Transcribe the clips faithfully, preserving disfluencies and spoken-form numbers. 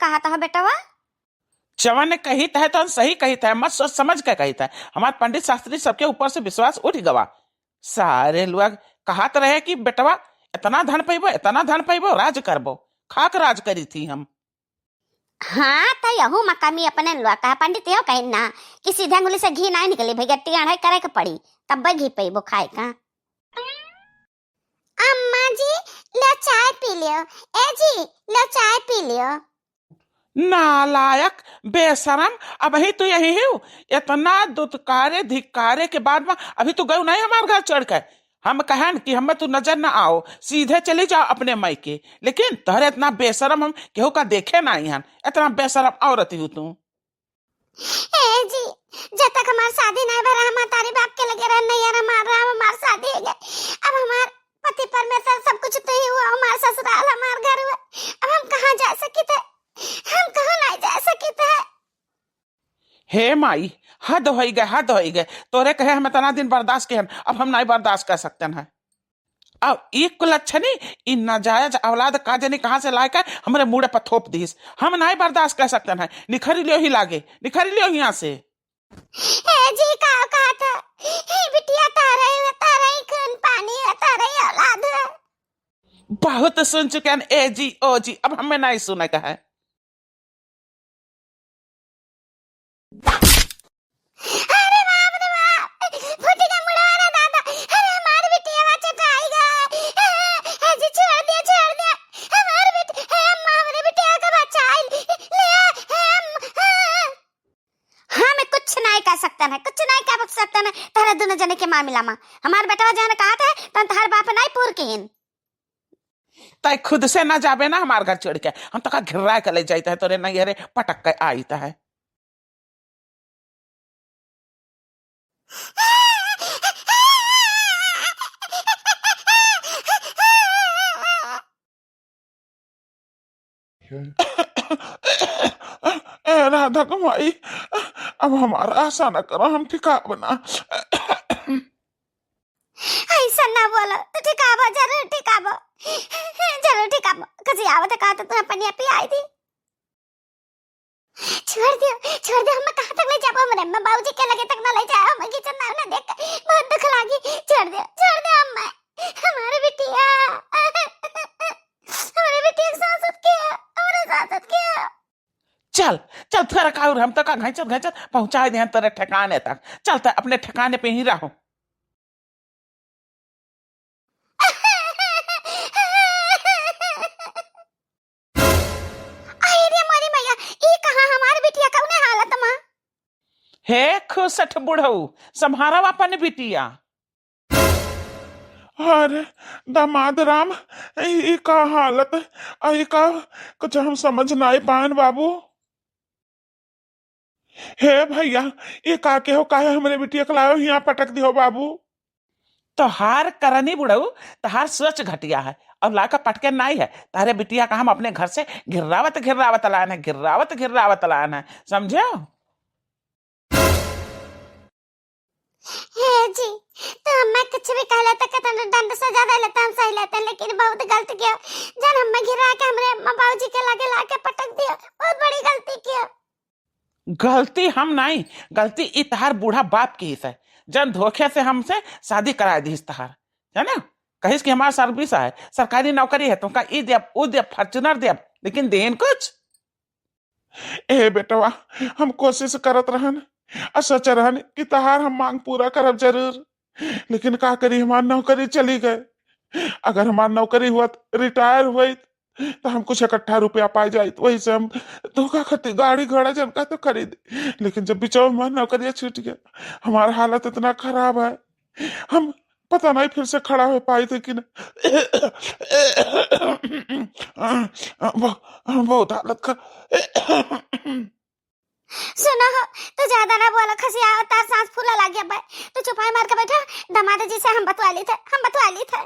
कहत हो बेटवा? जवन कहित है तवन सही कहित है, मत सोच समझ के कहित है। हमार पंडित शास्त्री सबके ऊपर से विश्वास उठ गवा। सारे लोग कहत रहे कि बेटवा इतना धन पैबो, इतना धन पैबो, राज करबो। खाक राज करी थी हम। हाँ, त यहू मा कमी अपने लोग का। पंडित यो कहिन ना कि सीधे अंगुली से घी नाहीं निकली भैया, टेढ़े करे के पड़ी, तब्बे घी पैबो खाए का। अम्मा जी, लो चाय पी लियो। ए जी, लो चाय पी लियो। नालायक, बेशरम, अबहीं तू यही हो? इतना दुत्कारे धिक्कारे के बाद मा अभी तू गयो नाहीं हमार घर छोड़ के। हम कहन कि हमें तू नजर न आओ, सीधे चली जाओ अपने मायके। लेकिन तोहरे इतना बेशरम हम केहू का देखे नाहीं हन, इतना बेशरम औरत हो तू। ए जी, जब तक हमार शादी नाहीं भरा, हम तारी बाप के लगे रहन, नहीं यार, हमार राम, हमार शादी हो गए। अब हमार पति परमेश्वर सब कुछ तू ही हुआ, हमार ससुराल, हमार घर हुआ। अब हम कहाँ जा सकित है? हम कहूँ नाहीं जा सकित है। हे माई, हद होई गए, हद होई गए। तोरे कहे हम इतना दिन बर्दाश्त के हन, अब हम नाहीं बर्दाश्त कर सकते हैं। अब ई कुलच्छनी, ई नाजायज औलाद का जनी कहाँ से लाए के हमरे मुड़े पर थोप दीस। हम नाहीं बर्दाश्त कर सकते हैं। निखरी लियो ही लागे, निखरी लियो यहाँ से। ए जी, का कहत है? ए बिटिया, तारे, तारे खून पानी है, तारे औलाद है। बहुत सुन चुके हैं ए जी, ओ जी, अब हमें नाहीं सुने का है। अरे बाप रे बाप, फूटी का मुड़वा रे दादा। अरे हमार बिटिया चटाई गा। ए जी, छोड़ दिया, छोड़ दिया। हमार बेटी, हे अम्मा, हमरे बिटिया का बचाई ले। हे अम्मा, हाँ। हाँ, मैं कुछ नाहीं कर सकता है, कुछ नाहीं कर सकता है। तहरे दोनों जने के मामला मा हमार बेटवा जहन कहत है, तहन तहर बाप नाहीं पूर किहिन। तै खुद से ना जाबे ना हमार घर छोड़ के, हम तोका घिर्रा के ले जाइत है, तोरे नैहरे पटक के आइत है। ए राधा के माई, अब हमार आशा न करो, हम ठिकाब ना। ऐसा ना बोलो, तू ठिकाबो, जरूर ठिकाबो, जरूर ठिकाबो। कसी आवत का तो तुम्हें पनिया पियाई दी। छोड़ दियो, छोड़ दियो, हम कहाँ तक ले जाबो? हमरे अम्मा बाबूजी के लगे तक ना ले जाओ, हम किचन ना, ना देख, बहुत दुख लागी। छोड़ दियो, छोड़ दियो अम्मा, हमारे बिटिया, हमारे बिटिया के साथ साथ किया, हमारे साथ साथ किया। चल, चल, थोड़ा काउर हम तो का घैंचत घैंचत पहुँचाए दे तोरे ठिकाने तक। चल, तो अपने ठिकाने पे ही रहो। अरे मोरी मैया, ई कहाँ हमार बिटिया कौने हालत मा? हे खुसट बुढ़ऊ, संभारा अपन बिटिया। अरे दामाद राम, ई, ई का हालत, आ, ई का कुछ हम समझ नाई पाएन बाबू। हे भैया, ई का के हो, काहे हमरे बिटिया के लायो हियाँ पटक दियो बाबू? तोहार करनी बुढ़ऊ, तोहार सोच घटिया है और लाका पटके नाई है। तारे बिटिया का हम अपने घर से घिर्रावत घिर्रावत लान है, घिर्रावत घिर्रावत लान है, समझो? हे जी, तो हमें कुछ भी कहले तो कितना डंड सजा देले तो हम सही लेते, लेकिन बहुत गलती किया। जन हमें घिरा के हमरे अम्मा बाबूजी के लागे लाके पटक दिया, बहुत बड़ी गलती किया। गलती हम नाई, गलती ई तहार बूढ़ा बाप की है, जन धोखे से हमसे शादी कराए दीस तहार, है ना? कहिस कि हमार सर्विस है, सरकारी नौकरी है, तुमका ई देब, ऊ देब, Fortuner देब, लेकिन देन कुछ। ए बेटवा, हम कोशिश करत रहन, आ सोच रहन कि तहार हम मांग पूरा करब जरूर, लेकिन का करी, हमार नौकरी चली गए। अगर हमार नौकरी हुआ, रिटायर हुई, तो हम कुछ इकट्ठा रुपया पाए जाइत, वही से हम धोखा खातिर गाड़ी घोड़ा जनका तो खरीद, लेकिन जब बिचवा हमार नौकरिया छूट गया, हमार हालत इतना खराब है, हम पता नहीं फिर से खड़ा हो पाइत कि ना। बहु-, बहुत हालत खराब। सुनो हो, तू ज्यादा ना बोलो, खसिया, तार सांस फूला लाग गया बे। तू चुपाई मार के बैठा, दामाद जी से हम बतवा ली थे, हम बतवा ली थे।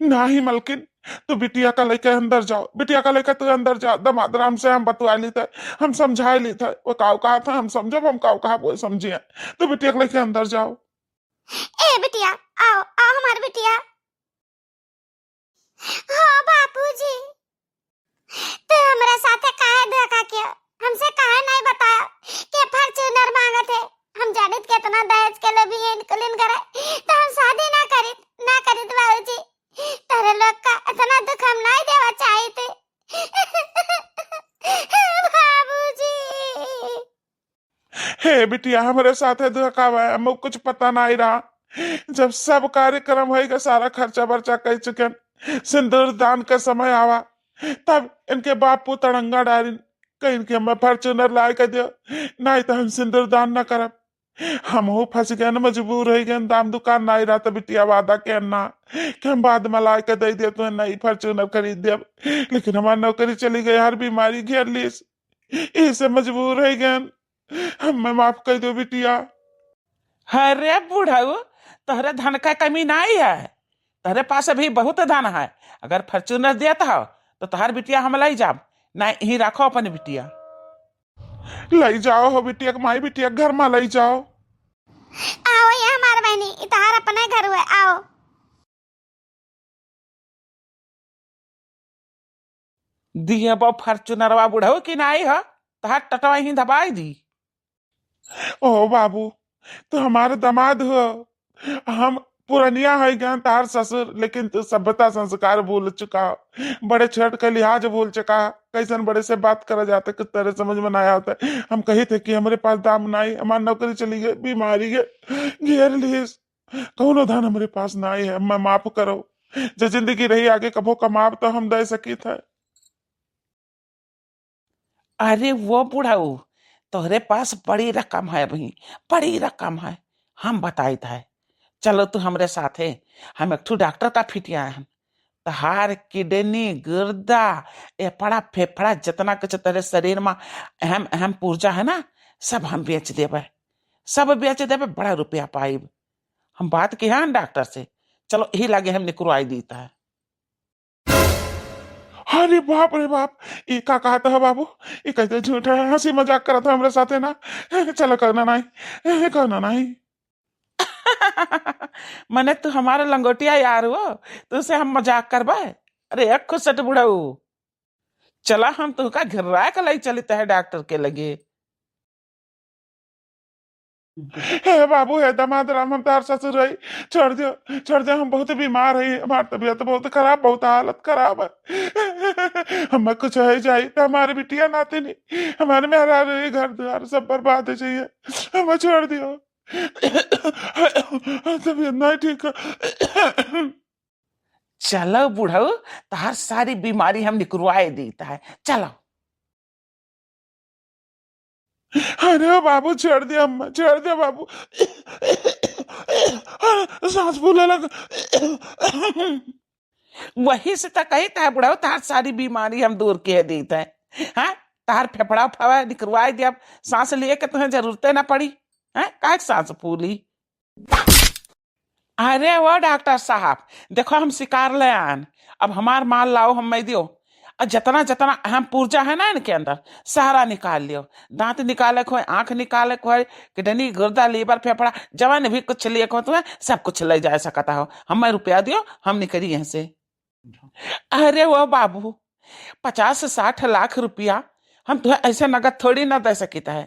नाही मलकिन, तू बिटिया का लेके अंदर जाओ, बिटिया का लेके तू अंदर जाओ, दामाद राम से हम बतवा ली थे, हम समझा ली थे, वो काऊ कहा था हम समझब, हम काऊ कहा वो समझिए। तू बिटिया का लेके अंदर जाओ। ए बिटिया, आओ, आओ हमार बिटिया। हो बापूजी, तू हमरा साथे हम नहीं देवा चाहित। बाबूजी। हे बिटिया, हमरे साथे धोखा भा, हमको कुछ पता नहीं रहा। जब सब कार्यक्रम होइगा, सारा खर्चा बर्चा कइ चुकेन, सिंदूर दान का समय आवा, तब इनके बाप पूत अड़ंगा डारिन, कहिन कि हमें Fortuner लाइ के दियो, नहीं तो हम सिंदूर दान न करब। हमहू फंस गएन, मजबूर होइ गएन, दाम दुकान नाहीं रहा त बिटिया वादा केन ना कि हम बाद में लाइ के दइ दियो तुहें नई Fortuner खरीद देब, लेकिन हमार नौकरी चली गई, हर बीमारी घेर लीस, इसे मजबूर होइ गएन, हमें माफ कइ दियो बिटिया। अरे बुढ़ऊ, तोहरे धन का कमी नाहीं है, तोहरे पास अभी बहुत धन है। अगर Fortuner देत हो तो तोहार बिटिया हम लइ जाब, ना यहीं रखो अपन बिटिया। लइ जाओ हो बिटिया के माई, बिटिया के घर मा लइ जाओ। आओ ये हमार बहिनी, ई तोहार अपने घर हुए, आओ। दिहे बा Fortunerवा बुढ़ऊ कि नाहीं हो, तोहार टटवा यहीं दबाइ दी। ओ बाबू, तू हमार दामाद हो, हम पुरनिया होइ गएन तोहार ससुर, लेकिन तू सभ्यता संस्कार भूल चुका हो, बड़े छोट के लिहाज भूल चुका हो, कइसन बड़े से बात करा जाता, कुछ तेरे समझ में नाहीं आवत है। हम कहित है कि हमरे पास दाम नाहीं, हमार नौकरी चली गई, बीमारी के घेर लीस, कउनो धन हमरे पास नाहीं है, हमें माफ करो। जे जिंदगी रही आगे कभो कमाब तो हम दइ सकित है। अरे वो बुढ़ऊ, तोहरे पास बड़ी रकम है अबहीं, बड़ी रकम है। हम बताइत है, चलो तू हमरे साथे, हम एक ठो डॉक्टर का फिटिया हन। तोहार किडनी, गुर्दा, एफड़ा, फेफड़ा, जितना कुछ तोहरे शरीर मा अहम अहम पुर्जा है ना, सब हम बेच देबे, सब बेच देबे, बड़ा रुपया पाइब। हम बात किहे हन डॉक्टर से, चलो यही लागे हम निकरवाइ दीत है। अरे बाप रे बाप, ई का कहत है बाबू? ई कइसे झूठ है? हँसी मजाक करत है हमरे साथे ना। चलो, कउनो नाहीं, कउनो नाहीं। मने तू हमार लंगोटिया यार हो, तुसे हम मजाक करबे? अरे एक खुसट बुढ़ऊ, चला हम तुहका घेराइ के लइ चलित है डॉक्टर के लगे। हे बाबू, हे दामाद राम, हम तोहार ससुर हई, छोड़ दियो, छोड़ दियो, हम बहुत बीमार हई, हमार तबीयत बहुत खराब, बहुत हालत खराब है। हमें कुछ होइ जाई तो हमार बिटिया नातिनी, हमार मेहरारू, घर द्वार सब बर्बाद होइ जाइए, हमें छोड़ दियो। तबीयत नाहीं ठीक है। चलो बुढ़ऊ, तोहार सारी बीमारी हम निकरवाइ दीत है, चलो। अरे बाबू, छोड़ दे अम्मा, छोड़ दे बाबू। सांस फूले लग। वही से तो कहित है बुढ़ऊ, तोहार सारी बीमारी हम दूर किहे दीत है। हाँ, तोहार फेफड़ा उफड़ा निकरवाइ देब, सांस लिए के तुहें जरूरते ना पड़ी। हैं, काहे के सांस फूली? अरे वो डॉक्टर साहब, देखो हम शिकार ले आन, अब हमार माल लाओ, हम मैं दियो। और जितना जितना अहम पुर्जा है ना इनके अंदर, सारा निकाल लियो। दांत निकाले के होए, आंख निकाले के होए, किडनी, गुर्दा, लीवर, फेफड़ा, जवन भी कुछ लिए के होए तुम्हें, सब कुछ ले जा सकता हो। हमें रुपया दियो, हम निकली यहाँ से। अरे वो बाबू, पचास साठ लाख रुपया हम तुहे ऐसे नगद थोड़ी ना दे सकित है।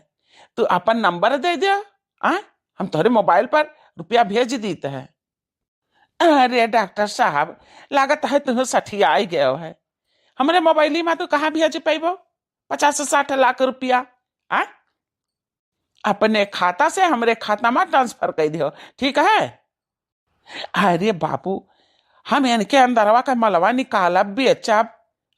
तू अपन नंबर दे दे, आ? हम तोहरे मोबाइल पर रुपया भेज दीत है। अरे डॉक्टर साहब, लागत है तुहे सठियाई गयो है। हमरे मोबाइली में तू कहाँ भेज पैबो पचास साठ लाख रुपया? आ? अपने खाता से हमरे खाता में ट्रांसफर कर दियो, ठीक है? अरे बाबू, हम इनके अंदरवा का मलवा निकालब, बेचब,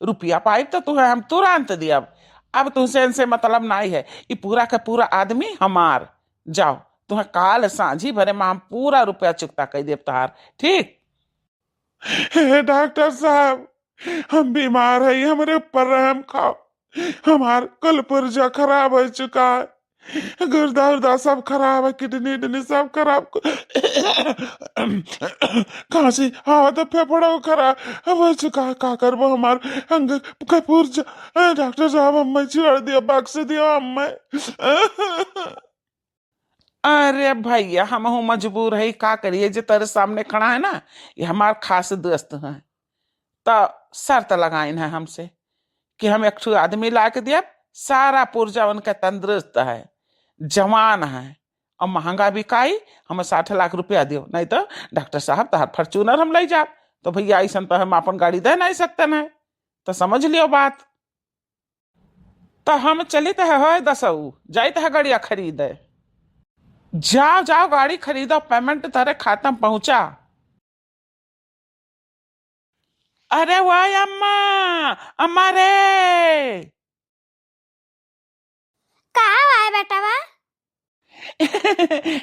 रुपया पाइब तो तुहे हम तुरंत दियब। अब तुमसे इनसे मतलब नाहीं है, ई पूरा का पूरा आदमी हमार। जाओ, तुहे काल सांझी भरे में हम पूरा रुपया चुकता कर देब तोहार, ठीक? हे डॉक्टर साहब, हम बीमार है, हमरे ऊपर रहम खाओ। हमार कुल पुर्जा खराब हो चुका है, गुर्दा उर्दा सब खराब है, किडनी इडनी सब खराब। खांसी आवा तो फेफड़ा खराब हो चुका है, का करबो हमार अंग का पुर्जा। डॉक्टर साहब, हमें छोड़ दियो, बख्श दियो हमें। अरे भैया, हमहू मजबूर है, का करिए, जे तेरे सामने खड़ा है ना, ये हमार खास दोस्त है, तो शर्त लगाइन है हमसे कि हम एक ठो आदमी ला के दियब, सारा पुर्जा उनके तंदुरुस्त है, जवान है और महंगा बिकाई, हमें साठ लाख रुपया दियो, नहीं तो डॉक्टर साहब तोहार Fortuner हम ले जाब। तो भैया, अइसन तो हम आपन गाड़ी दे नाहीं सकते हैं, तो समझ लियो बात। तो हम चलित है होए दसऊ, जाइत है गड़िया खरीदे। जाओ, जाओ, गाड़ी खरीदो, payment तोरे खाता में पहुँचा। अरे वाह अम्मा, अम्मा रे। का हुआ है बेटवा?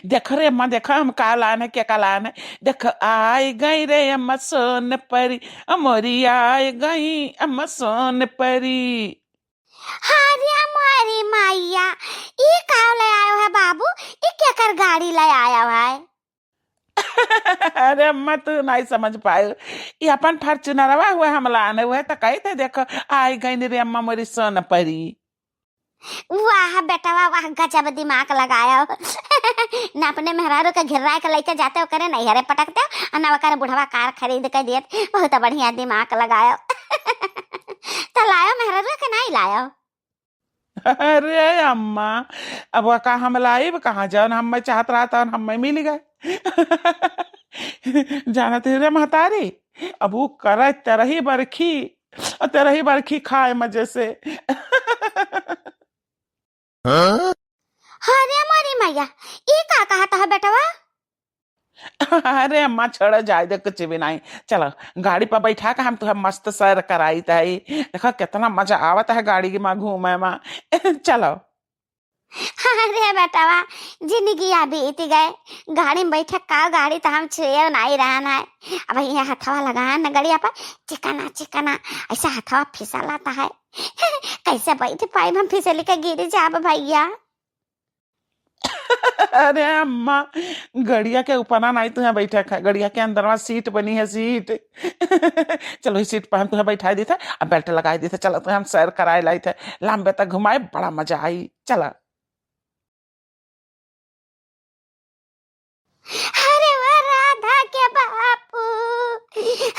देखो रे अम्मा, देखो हम का लान है, क्या का लान है। देखो, आई गई रे अम्मा सोन परी, अमोरी आई गई अम्मा सोन परी। अरे मोरी मैया, ई का ले आयो है बाबू? ई केकर गाड़ी ले आयो है? अरे अम्मा, तू नाहीं समझ पायो, ई अपन Fortunerवा हुए हम लान है, वह तो कही थे, देखो, आई गई रे अम्मा मोरी सोन परी। वाह बेटवा वाह, गजब दिमाग लगायो। ना अपने मेहरारू के घिर्रा के लेके जाते, ओकरे नैहरे पटकते, और ना ओकरे बुढ़वा कार खरीद के दियत। बहुत बढ़िया दिमाग लगायो। तो लायो मेहरारू के नाहीं लायो? अरे अम्मा, अब वह का हम लाइब कहाँ, जौन हम चाहत रहा तौन हम मिल गए। जानत ही रे महतारी, अब वो करे तेरही बरखी, और तेरही बरखी खाए मजे से। अरे मोरी मैया, ई का कहत है बेटवा? अरे अम्मा, छोड़ो, जाए दे, कुछ भी नाहीं। चलो, गाड़ी पर बैठा के हम तुहे मस्त सैर कराइत है। देखो, कितना मजा आवत है गाड़ी में घूमे में। चलो। अरे बेटवा, जिंदगिया बीत गए, गाड़ी में बैठे का, गाड़ी तो हम छुए नाहीं रहन है। अब यहाँ हथवा लगान न गड़िया पर, चिकना चिकना ऐसा हथवा फिसलात है। कैसे बैठ पाइब हम, फिसली के गिर जाब भैया। अरे अम्मा, गड़िया के ऊपर ना नाहीं तुहे बैठे है, गड़िया के अंदरवा seat बनी है, seat। चलो, इस seat पर हम तुहे बैठाई देते, अब belt लगाई देते, चलो तुहे हम सैर कराए लाइत है, लंबे तक घुमाए, बड़ा मजा आई, चला। अरे वो राधा के बापू,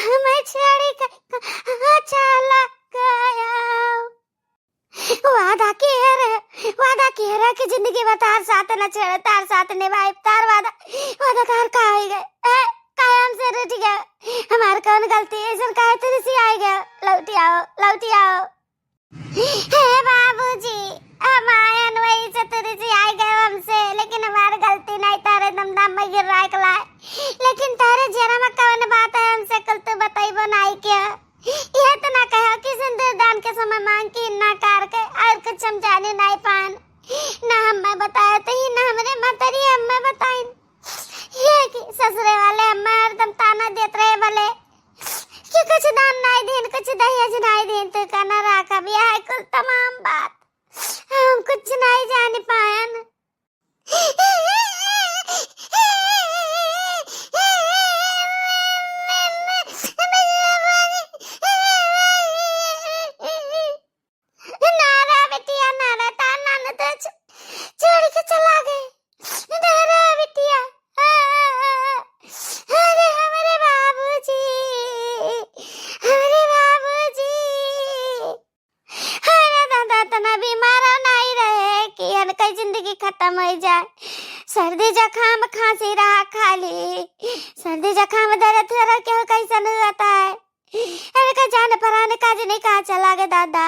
हमें छोड़ी के कहाँ चला गया? वादा किहे रहे, वादा किहे रहे कि जिंदगी भर तार साथ न छोड़े, तार साथ निभाए, तार वादा, वादा तार का होई गए? ए, काहे हमसे रूठ गए? हमार कौन गलती है? ऐसन काहे तू रिसियाई गए? लौटी आओ, लौटी आओ। हे बाबूजी, हम आयन वही से तू रिसियाई गए हमसे, लेकिन हमार गलती नाहीं, तारे दमदम में गिर रहा है। लेकिन तारे जेरा में कौन बात है हमसे कुल तू बतइबो नाहीं के? यह तो ना कहो कि सिंदूर दान के समय मांग के इन्ना कार के और कुछ हम जाने नाहीं पान। ना हम्मे बताए तो ही, ना हमरे मतरी हम्मे बताइन। ये कि ससुरे वाले हम्मे हरदम ताना देत रहे भले कि कुछ दान नाहीं देन, कुछ दहेज नाहीं देन, तो का ना राखब, यह है कुल तमाम बात। हम कुछ नाहीं जाने पायन। ना रे बिटिया, ना रे, तार नाना तो छ-, छोड़ के चला गए। ना रे बिटिया, आ, आ, आ, आ। अरे हमरे बाबूजी, हमरे बाबूजी। अरे दादा, इतना बीमार नाहीं रहे कि इनका जिंदगी खत्म हो जाए। सर्दी जुकाम खांसी रहा खाली, सर्दी जुकाम दर्द हो रहा, क्यों कैसन हुआ था? इनका जान परान का जने कहाँ चला गए दादा।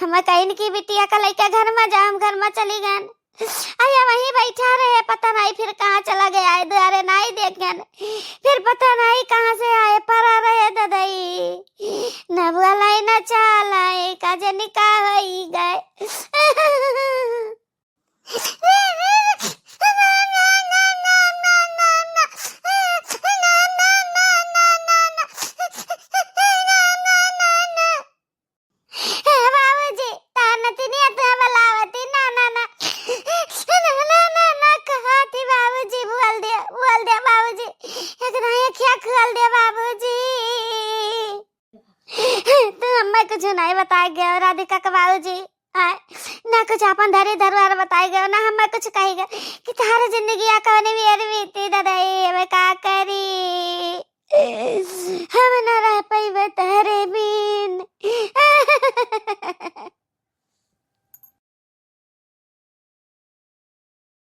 हम कहीं की बिटिया का लेके घर में जाओ, हम घर में चली गन। अरे वहीं बैठा रहे, पता नाहीं फिर कहाँ चला गया है, दुआरे नाहीं देखेन, फिर पता नाहीं कहाँ से आए, परा रहे ददई, न बोलाई न चालाई, का जनी का होई गए। ए बाबूजी, तार नतिनिया तो बुलावती, ना, ना, ना। ना, ना, ना, ना, कहा थी बाबूजी, बोल दे, बोल दे बाबूजी। एक ना एक क्या खोल दे बाबूजी। तू हमें कुछ नहीं बताए गए, राधिका के बाबूजी। आय, ना कुछ अपन धरी धरुआर बताए गए, ना हमें कुछ कही गए कि तारे जिंदगी या कौन भी अरबी थी, ददाई, हमें का करी? हम ना रह पइबे तहरे बिन।